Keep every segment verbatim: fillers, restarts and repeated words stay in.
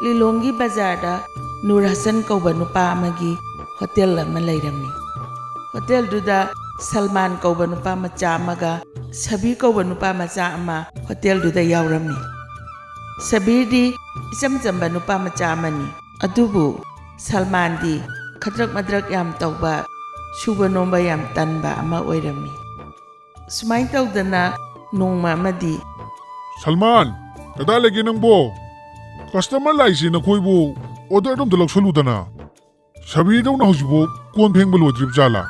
ꯂꯤꯂꯣꯡꯒꯤ ꯕꯖꯥꯔꯗ ꯅꯨꯔ ꯍꯁꯟ ꯀꯧꯕ ꯅꯨꯄꯥ ꯑꯃꯒꯤ ꯍꯣꯇꯦꯜ ꯑꯃ ꯂꯩꯔꯝꯃꯤ꯫ ꯍꯣꯇꯦꯜꯗꯨꯗ ꯁꯜꯃꯥꯟ ꯀꯧꯕ ꯅꯨꯄꯥ ꯃꯆꯥ ꯑꯃꯒ ꯁꯕꯤꯔ ꯀꯧꯕ ꯅꯨꯄꯥ ꯃꯆꯥ ꯑꯃ ꯍꯣꯇꯦꯜꯗꯨꯗ ꯌꯥꯎꯔꯝꯃꯤ꯫ ꯁꯕꯤꯔꯗꯤ ꯏꯆꯝ ꯆꯝꯕ ꯅꯨꯄꯥ ꯃꯆꯥ ꯑꯃꯅꯤ꯫ ꯑꯗꯨꯕꯨ ꯁꯜꯃꯥꯟꯗꯤ ꯈꯗ꯭ꯔꯛ ꯃꯗ꯭ꯔꯛ ꯌꯥꯝ ꯇꯧꯕ, ꯁꯨꯕ ꯅꯣꯝꯕ ꯌꯥꯝ ꯇꯟꯕ ꯑꯃ ꯑꯣꯏꯔꯝꯃꯤ꯫ ꯁꯨꯃꯥꯏꯅ ꯇꯧꯗꯅ ꯅꯣꯡꯃ ꯑꯃꯗꯤ, "ꯁꯜꯃꯥꯟ, ꯀꯗꯥꯏ ꯂꯩꯒꯦ ꯅꯪꯕꯣ? ꯀꯁꯇꯃꯔ ꯂꯥꯛꯏꯁꯦ ꯅꯈꯣꯏꯕꯨ ꯑꯣꯔꯗꯔ ꯑꯝꯇ ꯂꯧꯁꯜꯂꯨꯗꯅ꯫ ꯁꯕꯤꯔꯗꯧꯅ ꯍꯧꯖꯤꯛꯐꯥꯎ ꯀꯣꯟ ꯐꯦꯡꯕ ꯂꯣꯏꯗ꯭ꯔꯤꯕ ꯖꯥꯠꯂꯥ?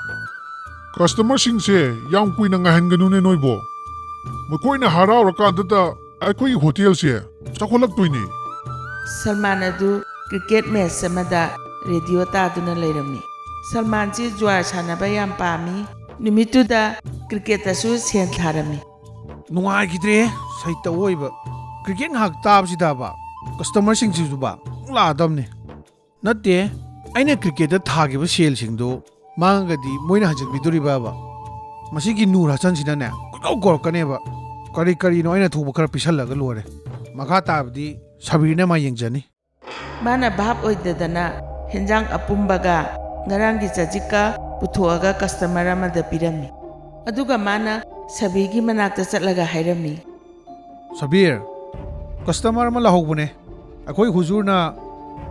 ꯀꯁꯇꯃꯔꯁꯤꯡꯁꯦ ꯌꯥꯝ ꯀꯨꯏꯅ ꯉꯥꯏꯍꯟꯒꯅꯨꯅꯦ ꯅꯣꯏꯕꯣ꯫ ꯃꯈꯣꯏꯅ ꯍꯔꯥꯎꯔꯀꯥꯟꯗꯗ ꯑꯩꯈꯣꯏꯒꯤ ꯍꯣꯇꯦꯜꯁꯦ ꯆꯥꯎꯈꯠꯂꯛꯇꯣꯏꯅꯦ꯫" ꯁꯜꯃꯥꯟ ꯑꯗꯨ ꯀ꯭ꯔꯤꯀꯦꯠ ꯃꯦꯆ ꯑꯃꯗ ꯔꯦꯗꯤꯑꯣ ꯇꯥꯗꯨꯅ ꯂꯩꯔꯝꯃꯤ꯫ ꯁꯜꯃꯥꯟꯁꯤ ꯖꯨꯋꯥꯔ ꯁꯥꯟꯅꯕ ꯌꯥꯝ ꯄꯥꯝꯃꯤ꯫ ꯅꯨꯃꯤꯠꯇꯨꯗ ꯀ꯭ꯔꯤꯀꯦꯠꯇꯁꯨ ꯁꯦꯟ ꯊꯥꯔꯝꯃꯤ꯫ "ꯅꯨꯡꯉꯥꯏꯈꯤꯗ꯭ꯔꯦ, ꯁꯩꯇ ꯑꯣꯏꯕ꯫ ꯀ꯭ꯔꯤꯀꯦꯠ ꯉꯥꯏꯍꯥꯛ ꯇꯥꯕꯁꯤꯗꯕ ꯀꯁꯇꯃꯔꯁꯤꯡꯁꯤꯁꯨꯕ ꯑꯃꯨꯛ ꯂꯥꯛꯑꯗꯕꯅꯤ꯫ ꯅꯠꯇꯦ, ꯑꯩꯅ ꯀ꯭ꯔꯤꯀꯦꯠꯇ ꯊꯥꯈꯤꯕ ꯁꯦꯜꯁꯤꯡꯗꯨ ꯃꯥꯡꯉꯒꯗꯤ ꯃꯣꯏꯅ ꯍꯟꯖꯤꯟꯕꯤꯗꯣꯔꯤꯕꯕ? ꯃꯁꯤꯒꯤ ꯅꯨꯔ ꯍꯁꯟꯁꯤꯅꯅꯦ ꯀꯣꯏꯀꯧ ꯀꯧꯔꯛꯀꯅꯦꯕ꯫ ꯀꯔꯤ ꯀꯔꯤꯅꯣ ꯑꯩꯅ ꯊꯣꯛꯄ ꯈꯔ ꯄꯤꯁꯜꯂꯒ ꯂꯣꯏꯔꯦ꯫ ꯃꯈꯥ ꯇꯥꯕꯗꯤ ꯁꯕꯤꯔꯅ ꯃꯥ ꯌꯦꯡꯖꯅꯤ꯫" ꯃꯥꯅ ꯚꯥꯞ ꯑꯣꯏꯗꯗꯅ ꯍꯦꯟꯖꯥꯡ ꯑꯄꯨꯝꯕꯒ ꯉꯔꯥꯡꯒꯤ ꯆꯖꯤꯛꯀ ꯄꯨꯊꯣꯛꯑꯒ ꯀꯁꯇꯃꯔ ꯑꯃꯗ ꯄꯤꯔꯝꯃꯤ꯫ ꯑꯗꯨꯒ ꯃꯥꯅ ꯁꯕꯤꯔꯒꯤ ꯃꯅꯥꯛꯇ ꯆꯠꯂꯒ ꯍꯥꯏꯔꯝꯃꯤ꯫ "ꯁꯕꯤꯔ, ꯀꯁꯇꯃꯔ ꯑꯃ ꯂꯥꯛꯍꯧꯕꯅꯦ꯫ ꯑꯩꯈꯣꯏ ꯍꯨꯖꯨꯔꯅ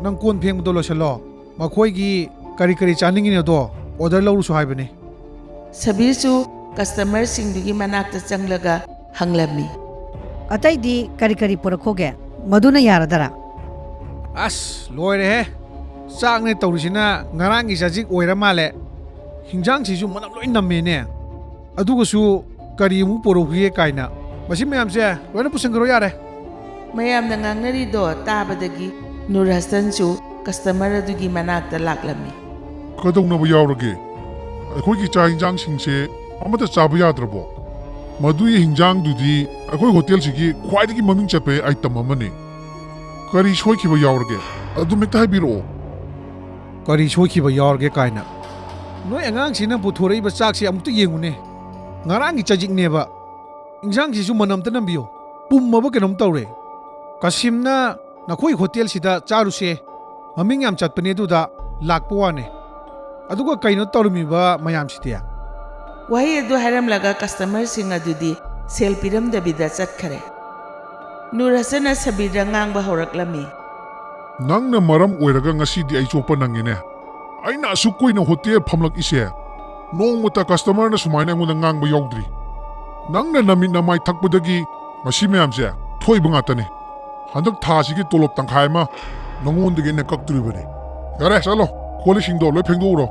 ꯅꯪ ꯀꯣꯟ ꯐꯦꯡꯕꯗꯣ ꯂꯣꯏꯁꯤꯜꯂꯣ꯫ ꯃꯈꯣꯏꯒꯤ ꯀꯔꯤ ꯀꯔꯤ ꯆꯥꯅꯤꯡꯉꯤꯅꯣꯗꯣ ꯑꯣꯔꯗꯔ ꯂꯧꯔꯨꯁꯨ ꯍꯥꯏꯕꯅꯦ꯫" ꯁꯕꯤꯔꯁꯨ ꯀꯁꯇꯃꯔꯁꯤꯡꯗꯨꯒꯤ ꯃꯅꯥꯛꯇ ꯆꯪꯂꯒ ꯍꯪꯂꯝꯃꯤ꯫ "ꯑꯇꯩꯗꯤ ꯀꯔꯤ ꯀꯔꯤ ꯄꯨꯔꯛꯈꯣꯒꯦ? ꯃꯗꯨꯅ ꯌꯥꯔꯗꯔꯥ?" "ꯑꯁ, ꯂꯣꯏꯔꯦꯍꯦ꯫ ꯆꯥꯛꯅꯦ ꯇꯧꯔꯤꯁꯤꯅ ꯉꯔꯥꯡꯒꯤ ꯆꯖꯤꯛ ꯑꯣꯏꯔ ꯃꯥꯜꯂꯦ꯫ ꯍꯤꯟꯖꯥꯡꯁꯤꯁꯨ ꯃꯅꯝ ꯂꯣꯏ ꯅꯝꯃꯦꯅꯦ꯫ ꯑꯗꯨꯒꯁꯨ ꯀꯔꯤ ꯑꯃꯨꯛ ꯄꯨꯔꯛꯈꯤꯒꯦ ꯀꯥꯏꯅ꯫ ꯃꯁꯤ ꯃꯌꯥꯝꯁꯦ ꯂꯣꯏꯅ ꯄꯨꯁꯤꯟꯈ꯭ꯔꯣ ꯌꯥꯔꯦ꯫" ꯃꯌꯥꯝꯅ ꯉꯥꯡꯅꯔꯤꯗꯣ ꯇꯥꯕꯗꯒꯤ ꯅꯨꯔ ꯍꯁꯟꯁꯨ ꯀꯁꯇꯃꯔ ꯑꯗꯨꯒꯤ ꯃꯅꯥꯛꯇ ꯂꯥꯛꯂꯝꯃꯤ꯫ "ꯀꯩꯗꯧꯅꯕ ꯌꯥꯎꯔꯒꯦ? ꯑꯩꯈꯣꯏꯒꯤ ꯆꯥꯛ ꯍꯤꯟꯖꯥꯡꯁꯤꯡꯁꯦ ꯑꯃꯠꯇ ꯆꯥꯕ ꯌꯥꯗ꯭ꯔꯕꯣ? ꯃꯗꯨꯒꯤ ꯍꯤꯟꯖꯥꯡꯗꯨꯗꯤ ꯑꯩꯈꯣꯏ ꯍꯣꯇꯦꯜꯁꯤꯒꯤ ꯈ꯭ꯋꯥꯏꯗꯒꯤ ꯃꯃꯤꯡ ꯆꯠꯄ ꯑꯥꯏꯇꯝ ꯑꯃꯅꯤ꯫ ꯀꯔꯤ ꯁꯣꯏꯈꯤꯕ ꯌꯥꯎꯔꯒꯦ? ꯑꯗꯨꯝ ꯍꯦꯛꯇ ꯍꯥꯏꯕꯤꯔꯛꯑꯣ꯫" "ꯀꯔꯤ ꯁꯣꯏꯈꯤꯕ ꯌꯥꯎꯔꯒꯦ ꯀꯥꯏꯅ꯫ ꯅꯣꯏ ꯑꯉꯥꯡꯁꯤꯅ ꯄꯨꯊꯣꯔꯛꯏꯕ ꯆꯥꯛꯁꯦ ꯑꯃꯨꯛꯇ ꯌꯦꯡꯉꯨꯅꯦ꯫ ꯉꯔꯥꯡꯒꯤ ꯆꯖꯤꯛꯅꯦꯕ꯫ ꯏꯟꯖꯥꯡꯁꯤꯁꯨ ꯃꯅꯝ ꯑꯝꯇ ꯅꯝꯕꯤꯌꯣ꯫ ꯄꯨꯝꯃꯕ ꯀꯩꯅꯣꯝ ꯇꯧꯔꯦ꯫ ꯀꯥꯁꯤꯝꯅ ꯅꯈꯣꯏ ꯍꯣꯇꯦꯜꯁꯤꯗ ꯆꯥꯔꯨꯁꯦ, ꯃꯃꯤꯡ ꯌꯥꯝ ꯆꯠꯄꯅꯦ ꯑꯗꯨꯗ ꯂꯥꯛꯄ ꯋꯥꯅꯦ꯫ ꯑꯗꯨꯒ ꯀꯩꯅꯣ ꯇꯧꯔꯝꯃꯤꯕ ꯃꯌꯥꯝꯁꯤꯗꯤ? ꯋꯥꯍꯩ ꯑꯗꯨ ꯍꯥꯏꯔꯝꯂꯒ ꯀꯁꯇꯃꯔꯁꯤꯡ ꯑꯗꯨꯗꯤ ꯁꯦꯜ ꯄꯤꯔꯝꯗꯕꯤꯗ ꯆꯠꯈꯔꯦ꯫ ꯅꯨꯔ ꯍꯁꯟꯅ ꯁꯕꯤꯔꯗ ꯉꯥꯡꯕ ꯍꯧꯔꯛꯂꯝꯃꯤ꯫ ꯅꯪꯅ ꯃꯔꯝ ꯑꯣꯏꯔꯒ ꯉꯁꯤꯗꯤ ꯑꯩ ꯆꯣꯞꯄ ꯅꯪꯉꯤꯅꯦ꯫ ꯑꯩꯅ ꯑꯁꯨꯛ ꯀꯨꯏꯅ ꯍꯣꯇꯦꯜ ꯐꯝꯂꯛꯏꯁꯦ, ꯅꯣꯡꯃꯇ ꯀꯁꯇꯃꯔꯅ ꯁꯨꯃꯥꯏꯅ ꯑꯩꯉꯣꯟꯗ ꯉꯥꯡꯕ ꯌꯥꯎꯗ꯭ꯔꯤ꯫ ꯅꯪꯅ ꯅꯃꯤꯠ ꯅꯃꯥꯏ ꯊꯛꯄꯗꯒꯤ ꯃꯁꯤ ꯃꯌꯥꯝꯁꯦ ꯊꯣꯛꯏꯕ ꯉꯥꯛꯇꯅꯤ꯫ ꯍꯟꯗꯛ ꯊꯥꯁꯤꯒꯤ ꯇꯣꯂꯣꯞ ꯇꯪꯈꯥꯏ ꯑꯃ ꯅꯉꯣꯟꯗꯒꯤ ꯑꯩꯅ ꯀꯛꯇꯣꯔꯤꯕꯅꯤ꯫ ꯌꯥꯔꯦ, ꯆꯠꯂꯣ, ꯀꯣꯜ ꯂꯤꯛꯁꯤꯡꯗꯣ ꯂꯣꯏ ꯐꯦꯡꯗꯣꯛꯎꯔꯣ꯫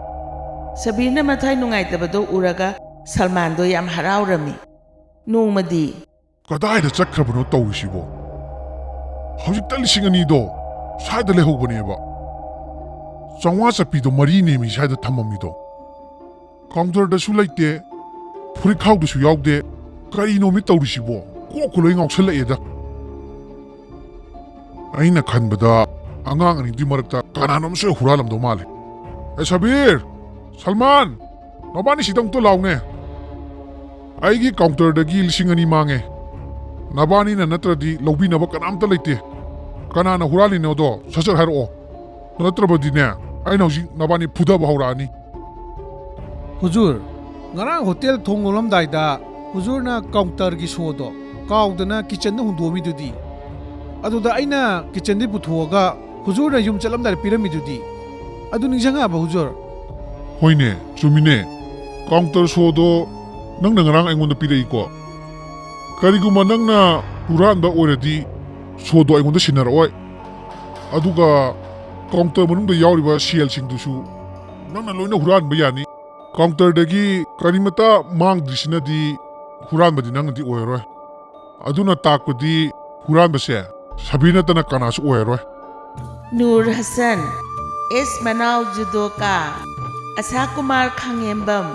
ꯁꯕꯤꯔꯅ ꯃꯊ꯭ꯋꯥꯏ ꯅꯨꯡꯉꯥꯏꯇꯕꯗꯣ ꯎꯔꯒ ꯁꯜꯃꯥꯟꯗꯣ ꯌꯥꯝ ꯍꯔꯥꯎꯔꯝꯃꯤ꯫ ꯅꯣꯡꯃꯗꯤ ꯀꯗꯥꯏꯗ ꯆꯠꯈ꯭ꯔꯕꯅꯣ ꯇꯧꯔꯤꯁꯤꯕꯣ? ꯍꯧꯖꯤꯛꯇ ꯂꯤꯁꯤꯡ ꯑꯅꯤꯗꯣ ꯁ꯭ꯋꯥꯏꯗ ꯂꯩꯍꯧꯕꯅꯦꯕ꯫ ꯆꯥꯝꯃꯉꯥ ꯆꯠꯄꯤꯗꯣ ꯃꯔꯤꯅꯦꯃꯤ ꯁ꯭ꯋꯥꯏꯗ ꯊꯝꯃꯝꯃꯤꯗꯣ꯫ ꯀꯥꯎꯟꯇꯔꯗꯁꯨ ꯂꯩꯇꯦ, ꯐꯨꯔꯤꯠꯈꯥꯎꯗꯁꯨ ꯌꯥꯎꯗꯦ꯫ ꯀꯔꯤꯅꯣꯃꯤ ꯇꯧꯔꯤꯁꯤꯕꯣ? ꯀꯣꯛꯀ ꯂꯣꯏ ꯉꯥꯎꯁꯜꯂꯛꯑꯦꯗ꯫ ꯑꯩꯅ ꯈꯟꯕꯗ ꯑꯉꯥꯡ ꯑꯅꯤꯗꯨꯒꯤ ꯃꯔꯛꯇ ꯀꯅꯥꯅꯣꯝꯁꯨ ꯍꯨꯔꯥꯜꯂꯝꯗꯧ ꯃꯥꯜꯂꯦ꯫ ꯑꯦ ꯁꯕꯤꯔ, ꯁꯜꯃꯥꯟ, ꯅꯕꯥꯅꯤ ꯁꯤꯗ ꯑꯃꯨꯛꯇ ꯂꯥꯎꯅꯦ꯫ ꯑꯩꯒꯤ ꯀꯥꯎꯟꯇꯔꯗꯒꯤ ꯂꯤꯁꯤꯡ ꯑꯅꯤ ꯃꯥꯡꯉꯦ꯫ ꯅꯕꯥꯅꯤꯅ ꯅꯠꯇ꯭ꯔꯗꯤ ꯂꯧꯕꯤꯅꯕ ꯀꯅꯥꯝꯇ ꯂꯩꯇꯦ꯫ ꯀꯅꯥꯅ ꯍꯨꯔꯥꯜꯂꯤꯅꯣꯗꯣ ꯁꯠ ꯁꯠ ꯍꯥꯏꯔꯛꯑꯣ꯫ ꯅꯠꯇ꯭ꯔꯕꯗꯤꯅꯦ, ꯑꯩꯅ ꯍꯧꯖꯤꯛ ꯅꯕꯥꯅꯤ ꯐꯨꯗꯕ ꯍꯧꯔꯛꯑꯅꯤ꯫ ꯍꯨꯖꯨꯔ, ꯉꯔꯥꯡ ꯍꯣꯇꯦꯜ ꯊꯣꯡ ꯂꯣꯜꯂꯝꯗꯥꯏꯗ ꯍꯨꯖꯨꯔꯅ ꯀꯥꯎꯟꯇꯔꯒꯤ ꯁꯣꯗꯣ ꯀꯥꯎꯗꯅ ꯀꯤꯆꯟꯗ ꯍꯨꯟꯗꯣꯛꯑꯝꯃꯤꯗꯨꯗꯤ? ꯑꯗꯨꯗ ꯑꯩꯅ ꯀꯤꯆꯟꯗꯤ ꯄꯨꯊꯣꯛꯑꯒ ꯍꯨꯖꯨꯔꯅ ꯌꯨꯝ ꯆꯠꯂꯝꯗꯥꯏꯗ ꯄꯤꯔꯝꯃꯤꯗꯨꯗꯤ? ꯑꯗꯨ ꯅꯤꯡꯁꯤꯡꯉꯛꯑꯕ ꯍꯨꯖꯨꯔ? ꯍꯣꯏꯅꯦ, ꯆꯨꯝꯃꯤꯅꯦ꯫ ꯀꯥꯎꯟꯇꯔ ꯁꯣꯗꯣ ꯅꯪꯅ ꯉꯔꯥꯡ ꯑꯩꯉꯣꯟꯗ ꯄꯤꯔꯛꯏꯀꯣ꯫ ꯀꯔꯤꯒꯨꯝꯕ ꯅꯪꯅ ꯍꯨꯔꯥꯟꯕ ꯑꯣꯏꯔꯗꯤ ꯁꯣꯗꯣ ꯑꯩꯉꯣꯟꯗ ꯁꯤꯟꯅꯔꯛꯑꯣꯏ꯫ ꯑꯗꯨꯒ ꯀꯥꯎꯟꯇꯔ ꯃꯅꯨꯡꯗ ꯌꯥꯎꯔꯤꯕ ꯁꯦꯜꯁꯤꯡꯗꯨꯁꯨ ꯅꯪꯅ ꯂꯣꯏꯅ ꯍꯨꯔꯥꯟꯕ ꯌꯥꯅꯤ꯫ ꯀꯥꯎꯟꯇꯔꯗꯒꯤ ꯀꯔꯤꯃꯇ ꯃꯥꯡꯗ꯭ꯔꯤꯁꯤꯅꯗꯤ ꯍꯨꯔꯥꯟꯕꯗꯤ ꯅꯪꯅꯗꯤ ꯑꯣꯏꯔꯔꯣꯏ꯫ ꯑꯗꯨꯅ ꯇꯥꯛꯄꯗꯤ ꯍꯨꯔꯥꯟꯕꯁꯦ ꯁꯕꯤꯔ ꯅꯠꯇꯅ ꯀꯅꯥꯁꯨ ꯑꯣꯏꯔꯔꯣꯏ꯫ ꯅꯨꯔ ꯍꯁꯟ, ꯑꯦꯁ ꯃꯅꯥꯎ ꯖꯨꯗꯣꯀꯥ, ꯑꯁꯥ ꯀꯨꯃꯥꯔ ꯈꯥꯉꯦꯝꯕꯝ,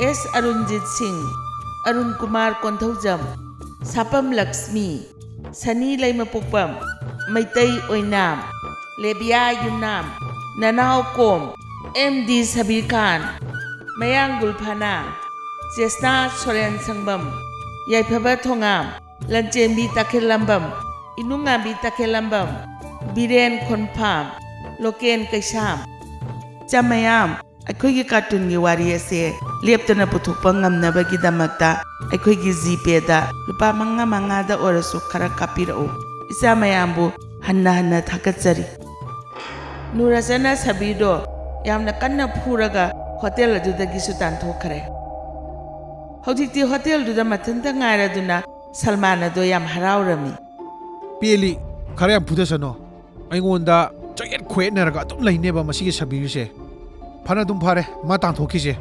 ꯑꯦꯁ ꯑꯔꯨꯟꯖꯤꯠ ꯁꯤꯡ, ꯑꯔꯨꯟ ꯀꯨꯃꯥꯔ ꯀꯣꯟꯊꯧꯖꯝ, ꯁꯥꯄꯝ ꯂꯛꯁꯃꯤ, ꯁꯅꯤ ꯂꯩꯃꯄꯣꯛꯄꯝ, ꯃꯩꯇꯩ ꯑꯣꯏꯅꯥꯝ, ꯂꯦꯕꯤꯌꯥ ꯌꯨꯝꯅꯥꯝ, ꯅꯅꯥꯎ ꯀꯣꯝ, ꯑꯦꯝ ꯗꯤ ꯁꯕꯤꯔ ꯈꯥꯟ, ꯃꯌꯥꯡ ꯒꯨꯜꯐꯥꯅꯥ, ꯆꯦꯁꯅꯥ ꯁꯣꯔꯦꯟ ꯁꯪꯕꯝ, ꯌꯥꯏꯐꯕ ꯊꯣꯉꯥꯝ, ꯂꯟꯆꯦꯟꯕꯤ ꯇꯥꯈꯦꯜꯂꯝꯕꯝ, ꯏꯅꯨꯡꯉꯥꯟꯕꯤ ꯇꯈꯦꯜꯂꯝꯕꯝ, ꯕꯤꯔꯦꯟ ꯈꯣꯟꯐꯥꯝ, ꯂꯣꯀꯦꯟ ꯀꯩꯁꯥꯝ꯫ ꯏꯆꯥ ꯃꯌꯥꯝ, ꯑꯩꯈꯣꯏꯒꯤ ꯀꯥꯔꯇꯨꯟꯒꯤ ꯋꯥꯔꯤ ꯑꯁꯦ ꯂꯦꯞꯇꯅ ꯄꯨꯊꯣꯛꯄ ꯉꯝꯅꯕꯒꯤꯗꯃꯛꯇ ꯑꯩꯈꯣꯏꯒꯤ ꯖꯤꯄꯦꯗ ꯂꯨꯄꯥ ꯃꯉꯥ ꯃꯉꯥꯗ ꯑꯣꯏꯔꯁꯨ ꯈꯔ ꯀꯥꯞꯄꯤꯔꯛꯎ꯫ ꯏꯆꯥ ꯃꯌꯥꯝꯕꯨ ꯍꯟꯅ ꯍꯟꯅ ꯊꯥꯒꯠꯆꯔꯤ꯫ ꯅꯨꯔ ꯍꯁꯟꯅ ꯁꯕꯤꯔꯗꯣ ꯌꯥꯝꯅ ꯀꯟꯅ ꯐꯨꯔꯒ ꯍꯣꯇꯦꯜ ꯑꯗꯨꯗꯒꯤꯁꯨ ꯇꯥꯟꯊꯣꯛꯈ꯭ꯔꯦ꯫ ꯍꯧꯖꯤꯛꯇꯤ ꯍꯣꯇꯦꯜꯗꯨꯗ ꯃꯊꯟꯇ ꯉꯥꯏꯔꯗꯨꯅ ꯁꯜꯃꯥꯟ ꯑꯗꯣ ꯌꯥꯝ ꯍꯔꯥꯎꯔꯝꯃꯤ꯫ "ꯄꯦꯜꯂꯤ, ꯈꯔ ꯌꯥꯝ ꯐꯨꯊꯁꯅꯣ꯫ ꯑꯩꯉꯣꯟꯗ ꯆꯌꯦꯠ ꯈꯣꯏꯌꯦꯠꯅꯔꯒ ꯑꯗꯨꯝ ꯂꯩꯅꯦꯕ ꯃꯁꯤꯒꯤ ꯁꯕꯤꯔꯁꯦ꯫ ꯐꯅ ꯑꯗꯨꯝ ꯐꯔꯦ, ꯃꯥ ꯇꯥꯟꯊꯣꯛꯈꯤꯁꯦ꯫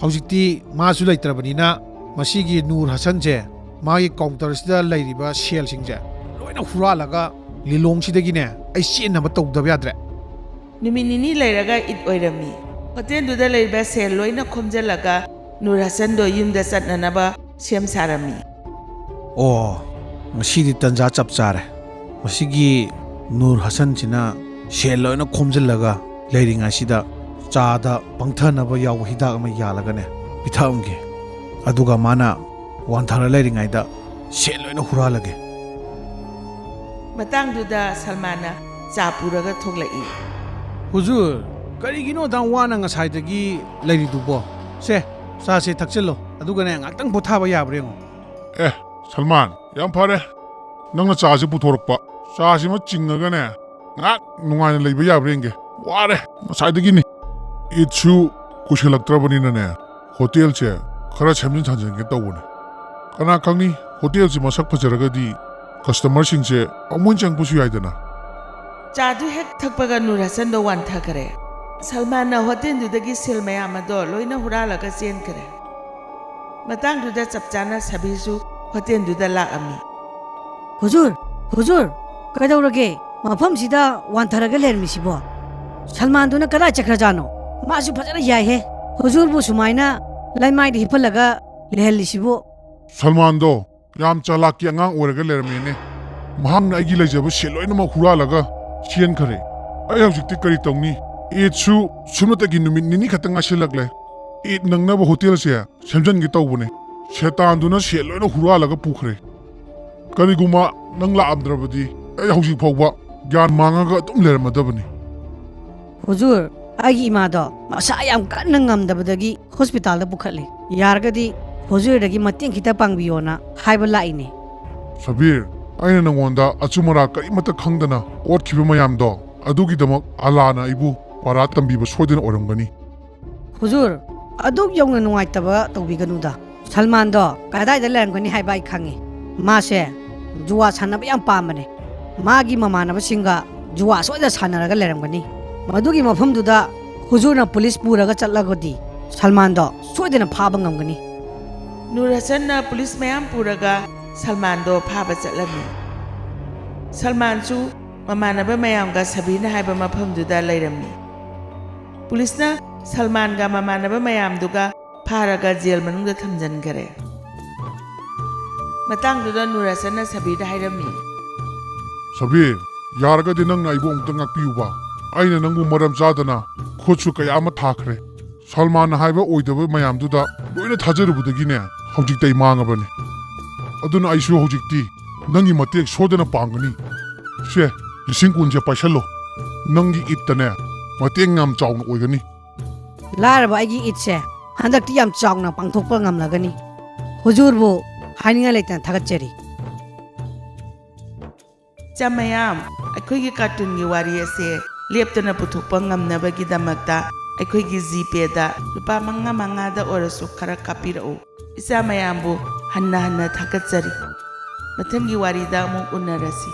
ꯍꯧꯖꯤꯛꯇꯤ ꯃꯥꯁꯨ ꯂꯩꯇ꯭ꯔꯕꯅꯤꯅ ꯃꯁꯤꯒꯤ ꯅꯨꯔ ꯍꯁꯟꯁꯦ ꯃꯥꯒꯤ ꯀꯥꯎꯟꯇꯔꯁꯤꯗ ꯂꯩꯔꯤꯕ ꯁꯦꯜꯁꯤꯡꯁꯦ ꯂꯣꯏꯅ ꯍꯨꯔꯥꯜꯂꯒ ꯂꯤꯂꯣꯡꯁꯤꯗꯒꯤꯅꯦ ꯑꯩ ꯆꯦꯟꯅꯕ ꯇꯧꯗꯕ ꯌꯥꯗ꯭ꯔꯦ"꯫ ꯅꯨꯃꯤꯠ ꯅꯤꯅꯤ ꯂꯩꯔꯒ ꯏꯗ ꯑꯣꯏꯔꯝꯃꯤ꯫ ꯍꯣꯇꯦꯜꯗꯨꯗ ꯂꯩꯕ ꯁꯦꯜ ꯂꯣꯏꯅ ꯈꯣꯝꯖꯤꯜꯂꯒ ꯅꯨꯔ ꯍꯁꯟꯗꯣ ꯌꯨꯝꯗ ꯆꯠꯅꯅꯕ ꯁꯦꯝ ꯁꯥꯔꯝꯃꯤ꯫ "ꯑꯣ, ꯉꯁꯤꯗꯤ ꯇꯟꯖꯥ ꯆꯞ ꯆꯥꯔꯦ꯫ ꯃꯁꯤꯒꯤ ꯅꯨꯔ ꯍꯁꯟꯁꯤꯅ ꯁꯦꯜ ꯂꯣꯏꯅ ꯈꯣꯝꯖꯤꯜꯂꯒ ꯂꯩꯔꯤꯉꯩꯁꯤꯗ ꯆꯥꯗ ꯄꯪꯊꯅꯕ ꯌꯥꯎꯕ ꯍꯤꯗꯥꯛ ꯑꯃ ꯌꯥꯜꯂꯒꯅꯦ ꯄꯤꯊꯛꯑꯝꯒꯦ꯫ ꯑꯗꯨꯒ ꯃꯥꯅ ꯋꯥꯟꯊꯔ ꯂꯩꯔꯤꯉꯩꯗ ꯁꯦꯜ ꯂꯣꯏꯅ ꯍꯨꯔꯥꯜꯂꯒꯦ"꯫ ꯃꯇꯥꯡꯗꯨꯗ ꯁꯜꯃꯥꯟꯅ ꯆꯥ ꯄꯨꯔꯒ ꯊꯣꯛꯂꯛꯏ꯫ "ꯍꯨꯖꯨꯔ, ꯀꯔꯤꯒꯤꯅꯣ ꯑꯗꯥꯝ ꯋꯥꯅ ꯉꯁꯥꯏꯗꯒꯤ ꯂꯩꯔꯤꯗꯨꯕꯣ? ꯁꯦ, ꯆꯥꯁꯦ ꯊꯛꯆꯤꯜꯂꯣ, ꯑꯗꯨꯒꯅꯦ ꯉꯥꯛꯇꯪ ꯄꯣꯊꯥꯕ ꯌꯥꯕ꯭ꯔꯥ ꯌꯦꯡꯉꯣ"꯫ "ꯑꯦ, ꯁꯜꯃꯥꯟ, ꯌꯥꯝ ꯐꯔꯦ ꯅꯪꯅ ꯆꯥꯁꯦ ꯄꯨꯊꯣꯔꯛꯄ꯫ ꯆꯥꯁꯤꯃ ꯆꯤꯡꯉꯒꯅꯦ ꯉꯥꯏꯍꯥꯛ ꯅꯨꯡꯉꯥꯏꯅ ꯂꯩꯕ ꯌꯥꯕ꯭ꯔꯥ ꯌꯦꯡꯒꯦ꯫ ꯋꯥꯔꯦ ꯉꯁꯥꯏꯗꯒꯤꯅꯤ꯫ ꯏꯗꯁꯨ ꯀꯨꯏꯁꯜꯂꯛꯇ꯭ꯔꯕꯅꯤꯅꯅꯦ ꯍꯣꯇꯦꯜꯁꯦ ꯈꯔ ꯁꯦꯝꯖꯤꯟ ꯁꯥꯖꯤꯟꯒꯦ ꯇꯧꯕꯅꯦ꯫ ꯀꯅꯥ ꯈꯪꯅꯤ, ꯍꯣꯇꯦꯜꯁꯦ ꯃꯁꯛ ꯐꯖꯔꯒꯗꯤ ꯀꯁꯇꯃꯔꯁꯤꯡꯁꯦ ꯑꯃꯨꯛ ꯍꯦꯟꯅ ꯆꯪꯉꯛꯄꯁꯨ ꯌꯥꯏꯗꯅ"꯫ ꯆꯥꯗꯨ ꯍꯦꯛ ꯊꯛꯄꯒ ꯅꯨꯔ ꯍꯁꯟꯗꯣ ꯋꯥꯟꯊꯈꯔꯦ꯫ ꯁꯜꯃꯥꯟꯅ ꯍꯣꯇꯦꯜꯗꯨꯗꯒꯤ ꯁꯦꯜ ꯃꯌꯥꯝ ꯑꯗꯣ ꯂꯣꯏꯅ ꯍꯨꯔꯥꯜꯂꯒ ꯆꯦꯟꯈꯔꯦ꯫ ꯃꯇꯥꯡꯗꯨꯗ ꯆꯞ ꯆꯥꯅ ꯁꯕꯤꯔꯁꯨ ꯍꯣꯇꯦꯜꯗꯨꯗ ꯂꯥꯛꯑꯝꯃꯤ꯫ "ꯍꯨꯖꯨꯔ, ꯍꯨꯖꯨꯔ, ꯀꯩꯗꯧꯔꯒꯦ? ꯃꯐꯝꯁꯤꯗ ꯋꯥꯟꯊꯔꯒ ꯂꯩꯔꯝꯃꯤꯁꯤꯕꯣ? ꯁꯜꯃꯥꯟꯗꯨꯅ ꯀꯗꯥꯏ ꯆꯠꯈ꯭ꯔꯖꯥꯠꯅꯣ? ꯃꯥꯁꯨ ꯐꯖꯅ ꯌꯥꯏꯍꯦ꯫ ꯍꯨꯖꯨꯔꯕꯨ ꯁꯨꯃꯥꯏꯅ ꯂꯩꯃꯥꯏꯗ ꯍꯤꯞꯍꯜꯂꯒ ꯂꯩꯍꯜꯂꯤꯁꯤꯕꯨ?" "ꯁꯜꯃꯥꯟꯗꯣ ꯌꯥꯝ ꯆꯥꯂꯥꯛꯀꯤ ꯑꯉꯥꯡ ꯑꯣꯏꯔꯒ ꯂꯩꯔꯝꯃꯦꯅꯦ꯫ ꯃꯍꯥꯛꯅ ꯑꯩꯒꯤ ꯂꯩꯖꯕ ꯁꯦꯜ ꯂꯣꯏꯅꯃꯛ ꯍꯨꯔꯥꯜꯂꯒ ꯆꯦꯟꯈꯔꯦ꯫ ꯑꯩ ꯍꯧꯖꯤꯛꯇꯤ ꯀꯔꯤ ꯇꯧꯅꯤ? ꯏꯗꯁꯨ ꯁꯨꯞꯅꯇꯒꯤ ꯅꯨꯃꯤꯠ ꯅꯤꯅꯤ ꯈꯛꯇ ꯉꯥꯏꯁꯤꯜꯂꯛꯂꯦ꯫ ꯏꯗ ꯅꯪꯅꯕ ꯍꯣꯇꯦꯜꯁꯦ ꯁꯦꯝꯖꯤꯟꯒꯦ ꯇꯧꯕꯅꯦ꯫ ꯁꯦꯇꯥꯟꯗꯨꯅ ꯁꯦꯜ ꯂꯣꯏꯅ ꯍꯨꯔꯥꯜꯂꯒ ꯄꯨꯈ꯭ꯔꯦ"꯫ ꯀꯔꯤꯒꯨꯝꯕ ꯅꯪ ꯂꯥꯛꯑꯝꯗ꯭ꯔꯕꯗꯤ ꯑꯩ ꯍꯧꯖꯤꯛ ꯐꯥꯎꯕ ꯒ꯭ꯌꯥꯟ ꯃꯥꯡꯉꯒ ꯑꯗꯨꯝ ꯂꯩꯔꯝꯃꯗꯕꯅꯤ꯫ ꯍꯨꯖꯨꯔ, ꯑꯩꯒꯤ ꯏꯃꯥꯗꯣ ꯃꯁꯥ ꯌꯥꯝ ꯀꯟꯅ ꯉꯝꯗꯕꯗꯒꯤ ꯍꯣꯁꯄꯤꯇꯥꯜꯗ ꯄꯨꯈꯠꯂꯤ꯫ ꯌꯥꯔꯒꯗꯤ ꯍꯨꯖꯨꯔꯗꯒꯤ ꯃꯇꯦꯡ ꯈꯤꯇ ꯄꯥꯡꯕꯤꯌꯣꯅ ꯍꯥꯏꯕ ꯂꯥꯛꯏꯅꯦ꯫ ꯁꯕꯤꯔ, ꯑꯩꯅ ꯅꯪꯉꯣꯟꯗ ꯑꯆꯨꯝ ꯑꯔꯥ ꯀꯔꯤꯃꯠꯇ ꯈꯪꯗꯅ ꯑꯣꯠꯈꯤꯕ ꯃꯌꯥꯝꯗꯣ, ꯑꯗꯨꯒꯤꯗꯃꯛ ꯑꯜꯂꯥꯅ ꯑꯩꯕꯨ ꯄꯔꯥ ꯇꯝꯕꯤꯕ ꯁꯣꯏꯗꯅ ꯑꯣꯏꯔꯝꯒꯅꯤ꯫ ꯍꯨꯖꯨꯔ, ꯑꯗꯨꯛ ꯌꯧꯅ ꯅꯨꯡꯉꯥꯏꯇꯕ ꯇꯧꯕꯤꯒꯅꯨꯗ꯫ ꯁꯜꯃꯥꯟꯗꯣ ꯀꯗꯥꯏꯗ ꯂꯩꯔꯝꯒꯅꯤ ꯍꯥꯏꯕ ꯑꯩ ꯈꯪꯉꯤ꯫ ꯃꯥꯁꯦ ꯖꯨꯋꯥ ꯁꯥꯟꯅꯕ ꯌꯥꯝ ꯄꯥꯝꯕꯅꯦ꯫ ꯃꯥꯒꯤ ꯃꯃꯥꯟꯅꯕꯁꯤꯡꯒ ꯖꯨꯋꯥ ꯁꯣꯏꯗꯅ ꯁꯥꯟꯅꯔꯒ ꯂꯩꯔꯝꯒꯅꯤ꯫ ꯃꯗꯨꯒꯤ ꯃꯐꯝꯗꯨꯗ ꯍꯨꯖꯨꯔꯅ ꯄꯨꯂꯤꯁ ꯄꯨꯔꯒ ꯆꯠꯂꯒꯗꯤ ꯁꯜꯃꯥꯟꯗꯣ ꯁꯣꯏꯗꯅ ꯐꯥꯕ ꯉꯝꯒꯅꯤ꯫ ꯅꯨꯔ ꯍꯁꯟꯅ ꯄꯨꯂꯤꯁ ꯃꯌꯥꯝ ꯄꯨꯔꯒ ꯁꯜꯃꯥꯟꯗꯣ ꯐꯥꯕ ꯆꯠꯂꯝꯃꯤ꯫ ꯁꯜꯃꯥꯟꯁꯨ ꯃꯃꯥꯟꯅꯕ ꯃꯌꯥꯝꯒ ꯁꯕꯤꯔꯅ ꯍꯥꯏꯕ ꯃꯐꯝꯗꯨꯗ ꯂꯩꯔꯝꯃꯤ꯫ ꯄꯨꯂꯤꯁꯅ ꯁꯜꯃꯥꯟꯒ ꯃꯃꯥꯟꯅꯕ ꯃꯌꯥꯝꯗꯨꯒ ꯐꯥꯔꯒ ꯖꯦꯜ ꯃꯅꯨꯡꯗ ꯊꯝꯖꯤꯟꯈꯔꯦ꯫ ꯃꯇꯥꯡꯗꯨꯗ ꯅꯨꯔ ꯍꯁꯟꯅ ꯁꯕꯤꯔꯗ ꯍꯥꯏꯔꯝꯃꯤ꯫ ꯁꯕꯤꯔ, ꯌꯥꯔꯒꯗꯤ ꯅꯪꯅ ꯑꯩꯕꯨ ꯑꯃꯨꯛꯇ ꯉꯥꯛꯄꯤꯌꯨꯕ꯫ ꯑꯩꯅ ꯅꯪꯕꯨ ꯃꯔꯝ ꯆꯥꯗꯅ ꯈꯨꯠꯁꯨ ꯀꯌꯥ ꯑꯃ ꯊꯥꯈ꯭ꯔꯦ꯫ ꯁꯜꯃꯥꯟꯅ ꯍꯥꯏꯕ ꯑꯣꯏꯗꯕ ꯃꯌꯥꯝꯗꯨꯗ ꯂꯣꯏꯅ ꯊꯥꯖꯔꯨꯕꯗꯒꯤꯅꯦ, ꯍꯧꯖꯤꯛꯇ ꯑꯩ ꯃꯥꯡꯉꯕꯅꯤ꯫ ꯑꯗꯨꯅ ꯑꯩꯁꯨ ꯍꯧꯖꯤꯛꯇꯤ ꯅꯪꯒꯤ ꯃꯇꯦꯡ ꯁꯣꯏꯗꯅ ꯄꯥꯡꯒꯅꯤ꯫ ꯁꯦ, ꯂꯤꯁꯤꯡ ꯀꯨꯟꯁꯦ ꯄꯥꯏꯁꯜꯂꯣ꯫ ꯅꯪꯒꯤ ꯏꯠꯇꯅꯦ ꯃꯇꯦꯡ ꯌꯥꯝ ꯆꯥꯎꯅ ꯑꯣꯏꯒꯅꯤ꯫ ꯂꯥꯏꯔꯕ ꯑꯩꯒꯤ ꯏꯠꯁꯦ ꯍꯟꯗꯛꯇꯤ ꯌꯥꯝ ꯆꯥꯎꯅ ꯄꯥꯡꯊꯣꯛꯄ ꯉꯝꯂꯒꯅꯤ꯫ ꯍꯨꯖꯨꯔꯕꯨ ꯍꯥꯏꯅꯤꯡꯉꯥꯏ ꯂꯩꯇꯅ ꯊꯥꯒꯠꯆꯔꯤ꯫ ꯏꯆꯥ ꯃꯌꯥꯝ, ꯑꯩꯈꯣꯏꯒꯤ ꯀꯥꯔꯇꯨꯟꯒꯤ ꯋꯥꯔꯤ ꯑꯁꯦ ꯂꯦꯞꯇꯅ ꯄꯨꯊꯣꯛꯄ ꯉꯝꯅꯕꯒꯤꯗꯃꯛꯇ ꯑꯩꯈꯣꯏꯒꯤ ꯖꯤꯄꯦꯗ ꯂꯨꯄꯥ ꯃꯉꯥ ꯃꯉꯥꯗ ꯑꯣꯏꯔꯁꯨ ꯈꯔ ꯀꯥꯞꯄꯤꯔꯛꯎ꯫ ꯏꯆꯥ ꯃꯌꯥꯝꯕꯨ ꯍꯟꯅ ꯍꯟꯅ ꯊꯥꯒꯠꯆꯔꯤ꯫ ꯃꯊꯪꯒꯤ ꯋꯥꯔꯤꯗ ꯑꯃꯨꯛ ꯎꯅꯔꯁꯤ꯫